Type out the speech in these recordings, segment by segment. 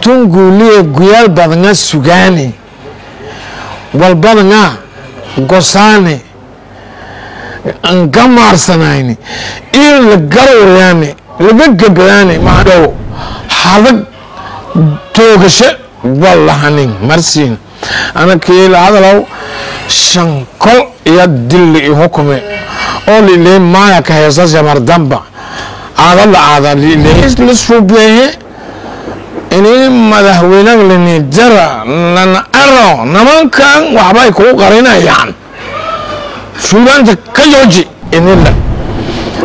Tunguuliye guyaal badanga sugaane, walbadanga gosaane, angamaarsanayne in la garowyaane laga gabadaane maadhow hadag toogasho walahanin marsiin. Ana kiila hadalow shankol iyo dilli i hukume oo liley maaya ka heesas yamardamba aada la aada liley la suubeeye ini madaxweynaha lanijara lana aro nimankan waxbay kugu qarinayaan, suugaanta ka jooji. Inila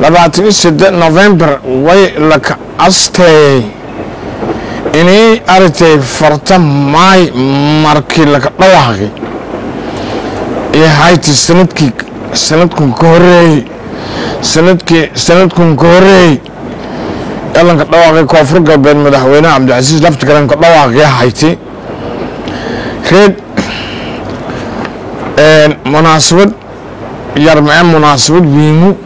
28 November way laka asteeyey inay aragtay farta maay markii laka dhawaaqay iyo hayti sanadkii sanadkun ka horeeyey, sanadkii sanadkun ka horeeyey yalanka dhawaaqay Koonfur Galbeed, madaxweynaha Cabdicasiis Laftigaran ka dhawaaqay hayti reed. Munaasabad yarmee, munaasabad wiimu,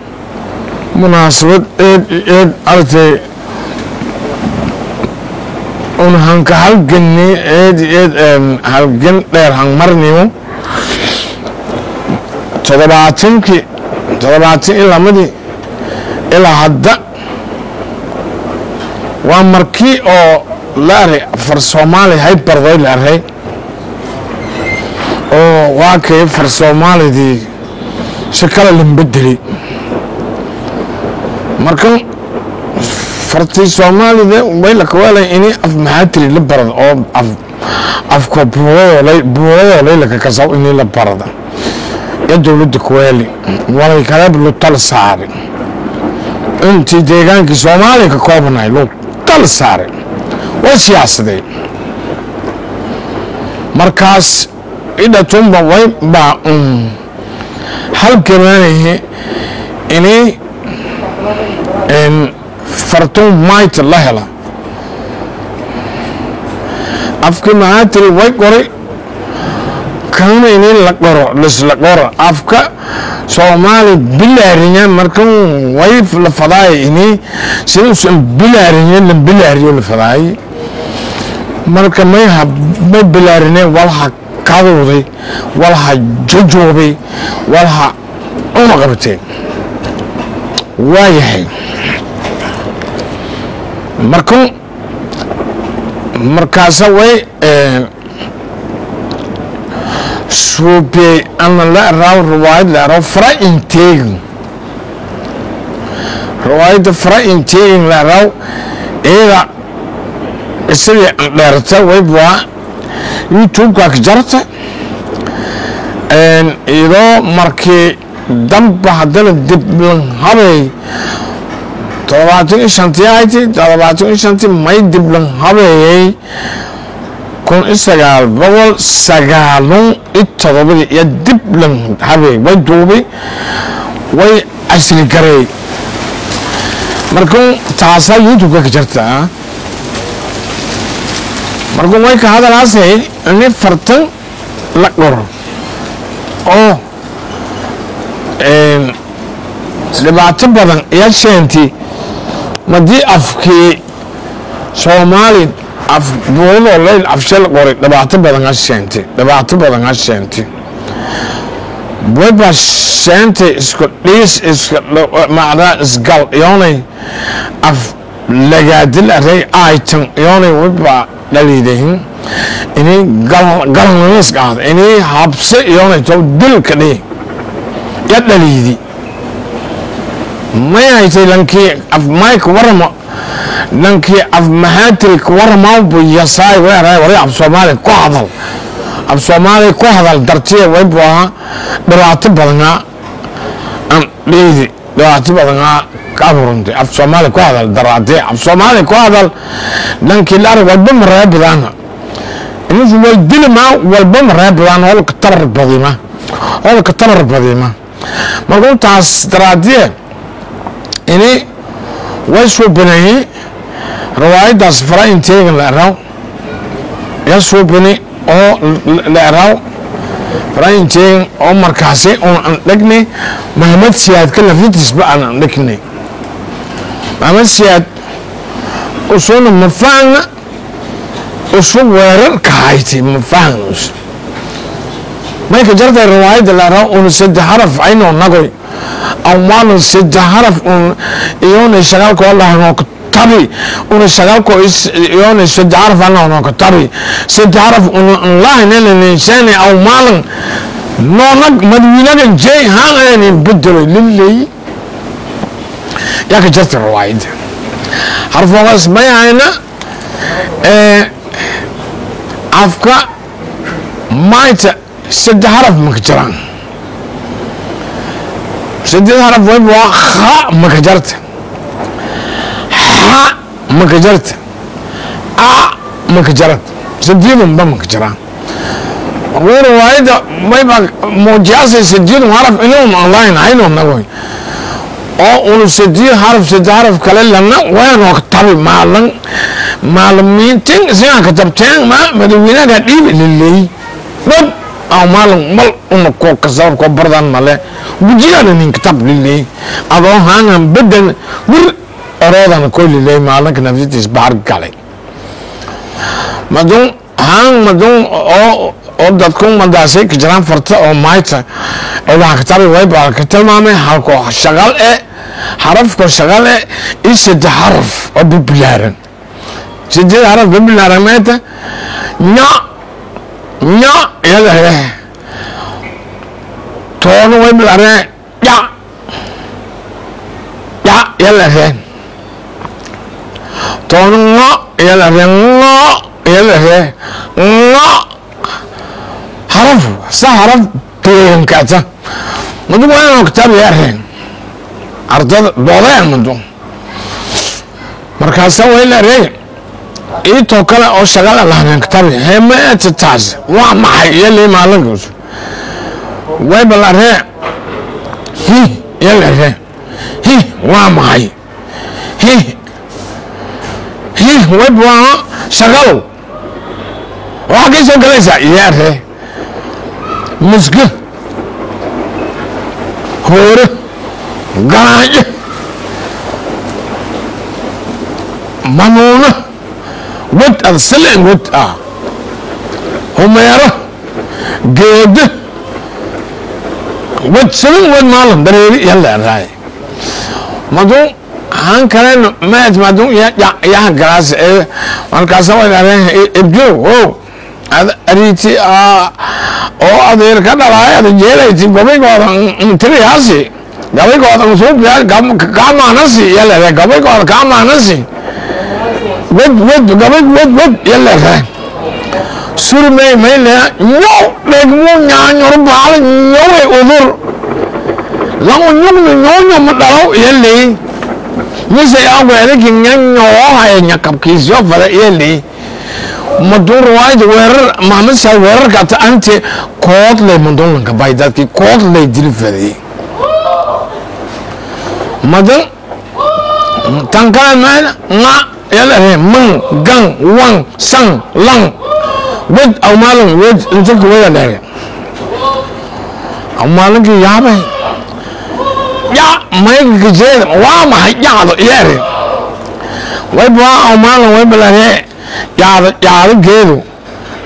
munaasabad eed eed aragtay un hanka halganni eed eed halgan dheer hangmarniyo 70-kii, 72-dii ilaa hadda waa markii oo la aray far Soomaali hay barday la aray oo waa kay far Soomaalidii si kale lambedeli. Marka fartii Soomaalida way la kawaalay inay af maxaatiri la barada oo af afka buuladoo buuladoo laylaka kasaw inay la barada iyo dowladda kuweeli walay kale lu tal saari intii deegaankii Soomaaliya ka koobnay lu tal saaray way siyaasadeen. Markaas idhatunba way baa halgamaanaye inay fartun mayt la hela afkii maxaatiri way qoray kana ini la qoro lisla qoro afka Soomaali bilaarinya. Markan way la fadaay ini siduusan bilaarinya la bilaariyo la fadaay. Marka may ha may bilaarine walha kadowday, walha jojoobay, walha una qabteen waayahay. Markan markaasa way suubiyey ana la eraw riwaayad la eraw fara inteegin, riwaayadda fara inteegin la eraw iyada isagii dheerta waybwaa YouTube-ka ka jarta iyadoo markii damba haddana dib lan habay 75-tii ahayti, 75-tii may dib lan habeeyey 1997-dii iyo dib lan habeey way duubay way casri gareey. Markuu taasaa YouTube-ka ka jarta. Markuu way ka hadalaasay ini fartan la qoro oo dhibaato badan iyo sheentay madii afkii Soomaali af buuladoo leyl afshe la qoray dhibaato badan ha sheentay, dhibaato badan ha sheentay. Wayba sheentay isku dhiis iska macnaa isgal iyoonay af lagaadil aray aytan iyoonay wayba dhaliidahin inay galnanis qaado inay habse iyoonay tow dilka dhihi ya dhaliidi may haytay lankii af mayka warama lankii af maxaatirka waramaawbu yasaay weeray waray af Soomaali ku hadal, af Soomaali ku hadal dartiya waybu ahaa dhibaato badanaa aan dhiidi, dhibaato badanaa ka abuurantay af Soomaali ku hadal daraadee af Soomaali ku hadal lankii la arag walba maree badaana inuu way dilma walba maree badaan holka tabar badima, holka tabar badima. Markuu taas daraadiye ini way soo baneeyey riwaayaddaas fara inteegan la eraw ya soo bani oo la eraw fara inteegan oo markaasi oon an dhignay Maxamed Siyaadka laftiisba aan an dhignay Maxamed Siyaad usuna mafaanga. Usu weerar ka haytay ma fahanus mayka jartay riwaayadda la un saddex haraf aynoo nagoy awmaalun saddex haraf un iyona shagaalkoo lahanoo tabi una shagaalko iyona saddex haraf anoo tabi saddex haraf un lahayneleninshaani awmaalun noonag madawiinaga jey haan aynan bedeloy liley yaa ka jartay riwaayadda harfoogaas may hayna afka maayta saddex haraf maka jiraan saddex haraf wayba waa kha maka jarta xa maka jarta a maka jarad saddexdanba maka jiraan riwaayadda mayba muujiyaasay saddexdan haraf inuun online aynoo nagoy oo unu saddex haraf saddex haraf kale lana waanoo tabi maalin maalimiintin sigaan ka tabteen ma madaxweynaha dhiibi liley dhab aw maalin mal una koo kasabab koo bardan male gujigana nin kitab liley adoo haangan bedel wir oroodana koo liley maalinka nafsitiis bahar galay madun haan madun oo dadku madaasay ka jiraan farta oo maayta oo waxaa ka tabi way baa ka tilmaamay halkoo shaqal e xarafko shaqal e iyo saddex xaraf oo bibilaaran saddex xaraf bibilaaran maanta nya nya iyada toono way bilaareen ya ya iyada toono ngo iyada ngo iyada ngo haraf sa haraf penkata madu waan kitaab yareen ardada doodeen madu markaasa way leeyahay ito kale oo shaqada lahayn kitaab hema taas waa maxay yeli maalinkaas way balaree hi yele hi waa maxay hi hi way baa shaqalo waxa ka soo galaysa yaree musgo hoore garaajo manuuno wad ad silen wad ah humeero geedo wad silin wad maalin dareeri yalla raay madu han kalen maad madu ya ya garaas ee markaas waa ilaahay ibjo oo ariiti oo adeer ka dhalay ada jeelayti gabaygooda tiriyaasi gabaygooda suubiya kaamaanasi yalla gabaygooda kaamaanasi wad wad gabay wad wad yalla surmay mayla nyo dhegmu nyaanyor baal nyowe udur lagu nyugnu nyonyo madhalaw yallay mise awgeedaki nyanyoohaya nyakabkiisyo fada yallay maduu riwaayada weerar maxamed saad weerarka ata ante koodley maduunlanka bay dadkii koodley dili faday madan tankala maana nga yalla man gang wang sang lang wad aw maalin wad inta ku wada dheere aw maalinkii yaabay ya mayga gajeeda waa maxay yaado yeere way baa aw maalin way balare yaado yaado geedu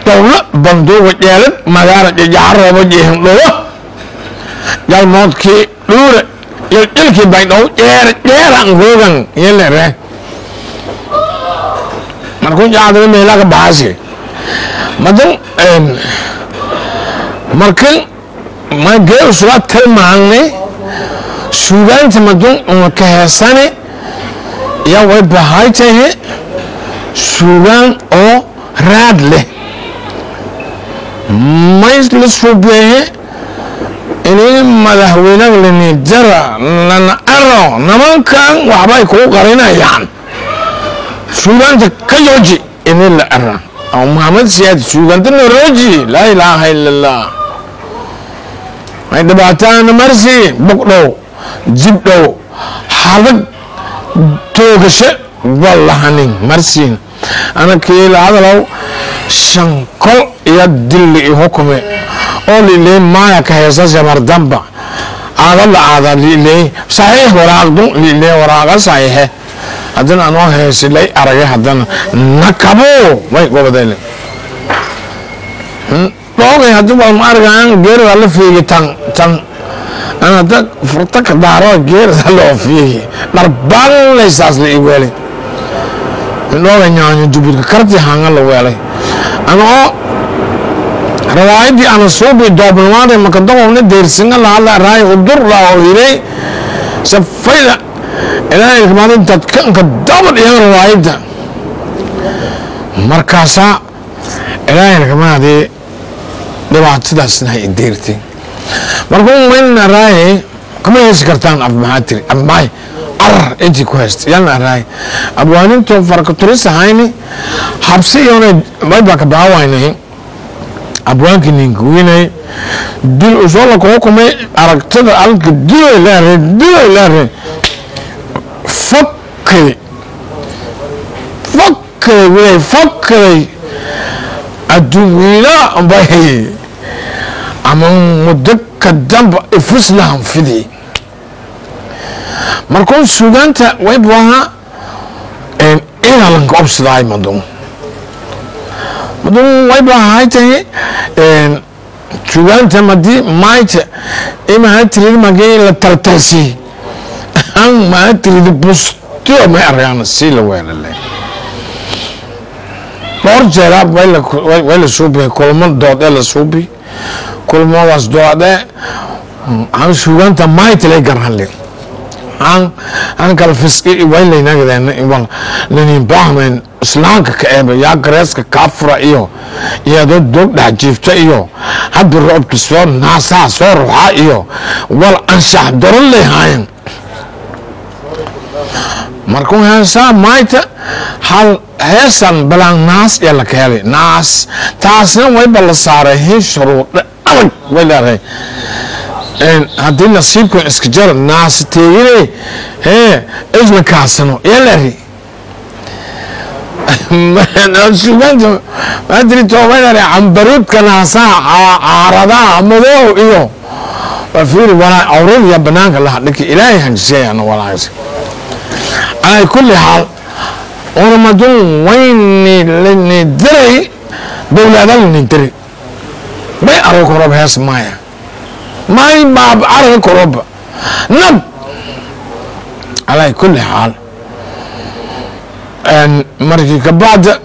dowla banduuga dheelad magaala jaarooba jeehin dhowo yalmoodkii dhuure yildhilkii baydhow dheere dheeran googan yelere markuu yaadana meelaga baasi madan markan ma geel suga tilmaanay suugaanta madun una ka heesane yaa way bahay tahay suugaan oo raad leh may la suubeeye inay madaxweynaha lanijara lana aro nimankan waxbay kuu qarinayaan suugaanta ka jooji inay la ara أو محمد سياد سوغانت نروجي لا إله إلا الله عند بعتان مرسي بقلو جبلو حالك توقش والله هنين مرسي أنا كيل هذا لو شنكل يدل حكمه أولي لي ما يكهيسا جمر دنبا هذا لا هذا لي صحيح وراغدو لي وراغ صحيح Haddana anoo heesay lay aragay, haddana nakabo way gobadayle dhoogay. Haddii waa ma argaan geerida la fiigi tan tan ana hadda furta ka daaro geerida loo fiigi dharbanlaysaas la ii weelay indhooga nyaanyo jubudka karti hanga la weelay. Ana oo rawaayadii ana suubi doobnamaada makadaqowna deersinga lahadla raay udur la oo hiray safayda ilaahay kamaada dadka inka dabad iyo rawaayadda. Markaasaa ilaahay kamaadii dhibaatadaasna hay deertay. Marka un raaye kama heesi kartaan af maxaa tiri af maxay arar intii ku heystay yalna raay abwaaninto farka turis ahayni habsi iyona mayba ka baawaynay abwaankii ninkuwinay dil usoo la kuhukumay aragtida alka diloy leere diloy leere fakay fakay wilay fakay adduun bay ama muddo ka damba ifuslahan fidi. Markuu suugaanta waybu ahaa inalanka obsidaay madun madun wayba ahaytahay suugaanta madi mayta imaha tirid magi la tartarsi an maha tirid bustio may argaan si la weelale dhowr jeeraa way la suubi kulmo doode la suubi kulmadaas doode aan suugaanta mayta lay garhanle aan kala fisqi way laynagdeen wal lanin baahnayn islaamka ka eeba yaa gareeska kaafura iyo iyadoo doog dhex jiifta iyo hadda roobka soo naasaha soo ruxaa iyo wal anshax daro lehaayeen. Markuu heesaa mayta hal heesan balaan naas iyo laka helay naas taasna wayba la saaray hin shuruudo adag way leedahay haddii nasiibkan iska jara naas teegine hee isla kaasano yeleri suugaanta maadrito way cambaruudka naasaha caaradaha madow iyo fiiri walaa awradiya banaanka laha dhiki ilaahay hanjisayana walaas. Calaa kulli xaal unamadun wayni lani diray dowlada lani diray may arag korob hees maya may baab araga koroba nab. Calaa kulli xaal markii ka bacda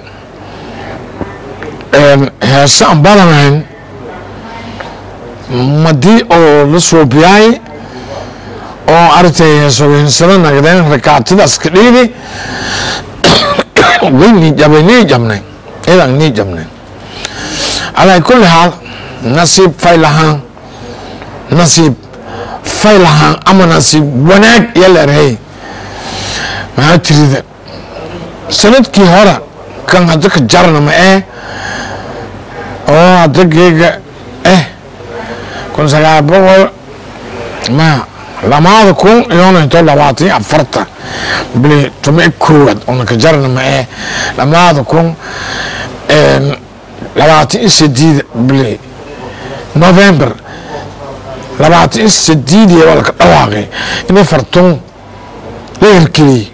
heese aan badanayn madii oo la suubiyaay oo aragtay heesohinsada nagdeen rakaatidaas ka dhiidi way nii jabay nii jabnay idan nii jabnay. Calaa kulli xaal nasiib fay lahaan nasiib fay lahaan ama nasiib wanaag iyo leerhay maxaa tirida sanadkii hore kan hadda ka jarna ma oo hadda geega 1900 ma 2024 bili 11 ona ka jarna ma 2028 bili November 28 waa laka dhawaaqay inay fartuun la hirgeliyey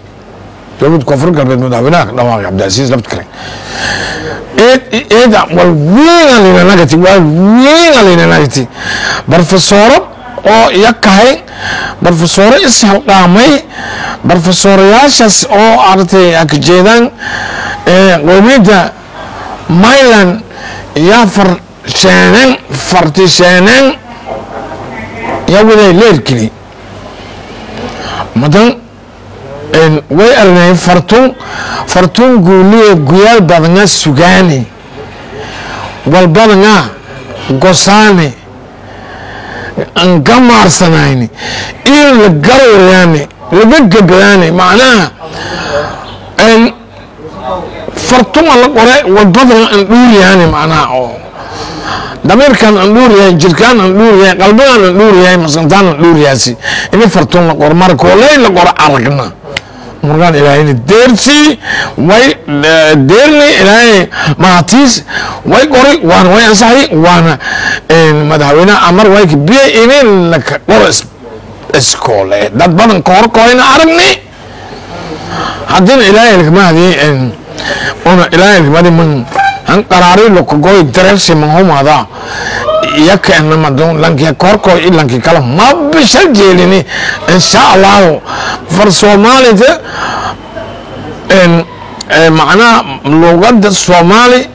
dowladda Koonfur Galbeed madaxweynaha ka dhawaaqay Cabdicasiis Laftkare eeda wal wiina linanagati waa wiina linanagati barfesooro oo iya kahay barfesooro ishalqaamay barfesooroyaashaas oo aragtay ka jeedaan qowmiyadda Myland iyo farsheeneen fartisheeneen iyo waday leerkeli madan way arnay fartuun fartuun guuliye guyaal badanga sugaani wal badanga gosaani aan ka maarsanayni in la garwayaani laga gabadaani macnaha fartuun la qore wal badanga aan dhuuriyaani macnaha oo damiirkan aan dhuuriyahay jirkaan aan dhuuriyahay qalbigaan aan dhuuriyahay masantaan aan dhuuriyaasi ini fartuun la qoro markooley la qoro aragna markaan ilaahayna deersii way deerni ilaahay mahatiis way qori waana way ansaxay waana madaxweynaha amar way kabiyey ini laka qoro iskoole dad badan ka hor koyna aragni. Haddina Ilaahay lakama hadiyey, una Ilaahay lakamadi man han qaraari lokagoy dareersi manhumada iyaka madon lanki korko i lanki kala ma bishal jeelini. Insha Allahu far Soomaalida, macnaha luqada Soomaali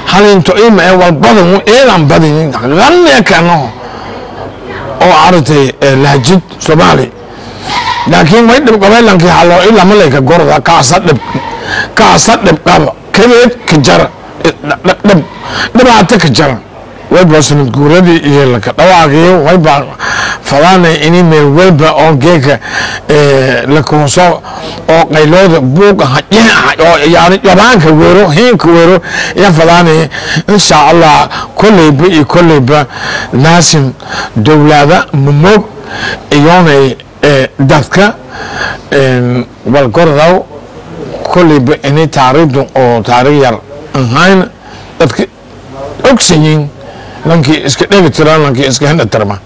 halinto ima ee walbadan eedan badin qanniya kano oo aragtay lahjid Soomaali, laakiin way dhib qabay lankii haloo ilama layka gorda kaasa dhib, kaasa dhib qaba kadeed ka jara dhib dhibaato ka jara. Wayba sanad guuradii iyo laka dhawaaqiyo wayba fadaanay ini meel walba oo geeka lakooso oo qaylooda buuqa oo yani yabaanka weero hiinka weero ya fadaanay, insha Allah. Kolleyba iyo kolleyba laasim dowlada mamoog iyoonay dadka walgordaw kolleyba inay taariikhdu oo taariikh yar ahayn dadka ogsayiin lankii iska dhegi tiraan lankii iska hindha tirma.